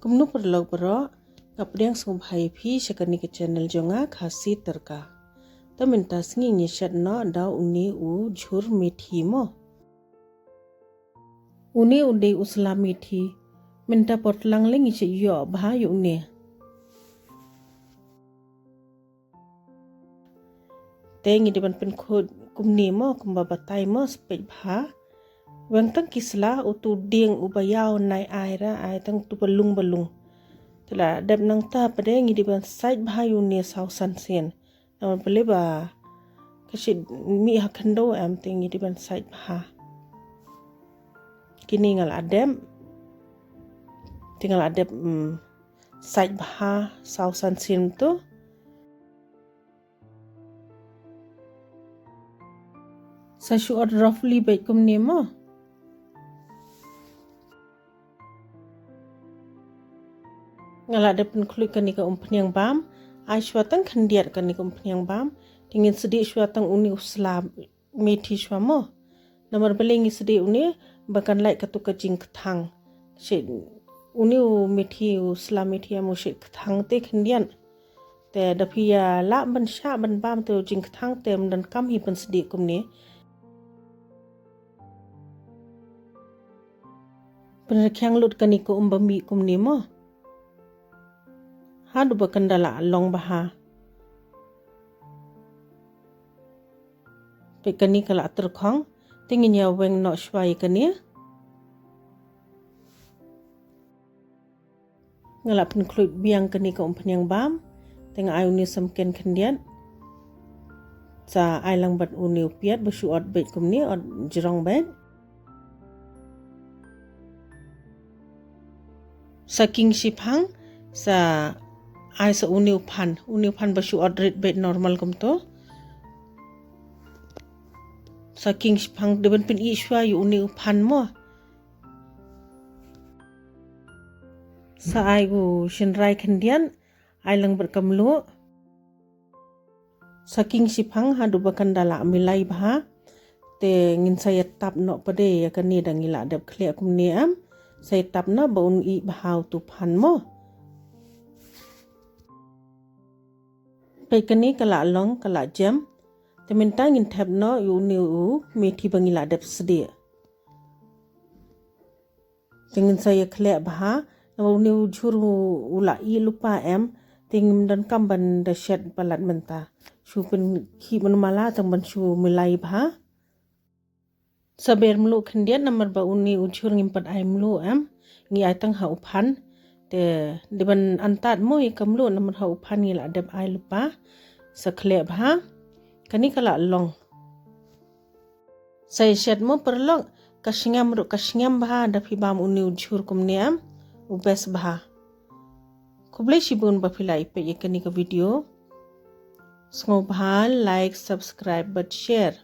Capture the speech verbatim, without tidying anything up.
Kumno paralok baroh, nga pdiang sngewbha ïa phi sha kane ka channel jong nga, Khasi Tadka. Te mynta sngi ngin shet noh da une u jhur methi mo. Une u dei u sla methi. Mynta por tlang lei ngi shet ïoh bha ïa une. Te ngi dei ban pynkhuid kumne mo, kumba batai mo, sa peit bha. Weng tang ki sla, utu dieng uba ïaw nai ai ra, ai tang utu ba lung ba lung. Te la dep nangta pat de ngi dei ban sait bha ïa une saw san sien. Namar balei ba ka shait mih ha khyndew em, te ngi dei ban sait bha. Kine nga la dep. Te nga la dep, mm, sait bha saw san sien tu. Sa shu ot roughly beit kumne mo. Nga la dep pynkhlud kane ka umphniang bam. Ai shuwa tang khyndiat kane ka umphniang bam. Te ngin sdieh shuwa tang une u sla methi shuwa mo. Namar balei ngi sdieh une, ba kan lait katu ka jingkthang. Shet une u methi, u sla methi em u shet kthang te khyndiat. Te da phi ïa lah ban shah ban bam te u jingkthang te ym donkam hi pynsdieh kumne. Pynrkhiang lut kane ka um ba mih kumne mo. Haduh ba kan da la long bha. Peit kane ka la tyrkhong, te ngin ïa weng noh shuwa ïa kane. Nga la pynkhlud biang kane ka umphniang bam, te nga ai une samken khyndiat. Sa ai lang bad une u piat ba shu ot beit kumne, ot jrong beit. Sa khing shiphang, sa ai sa une u phan, une u phan ba shu ot rit beit normal kumto. Sa khing shiphang, dei ban pyn-i shuwa ïa une u phan mo. Sa ai u shynrai khyndiat, ai lang bad ka mluh. Sa khing shiphang haduh ba kan da la milai bha. Te ngin sa ïa tap noh pat de ïa kane da ngi la dep khleh kumne em. Sa ïa tap noh ba un ih bha utu phan mo. Peit kane ka la long, ka la jem. Te mynta ngin thep noh ïa une u methi ba ngi la dep sdieh. Te ngin sa ïa khleh bha, namar une u jhur u, u la ih lypa em, te ngim donkam ban da shet palat mynta. Shu pynkhih mynmala tang ban shu milai bha. Sa ber mluh khyndiat namar ba une u jhur ngim pat ai mluh em, ngi ai tang ha u phan. Te dei ban antad mo ïa ka mluh namar ha u phan ngi la dep ai lypa. Sa khleh bha, kane ka la long. Sa ïa shet mo paralok, ka sngem ruh ka sngem bha da phi bam une u jhur kumne em, u best bha. Khublei shibun ba phi la ïa peit ïa kane ka video. Sngewbha like, subscribe bad share.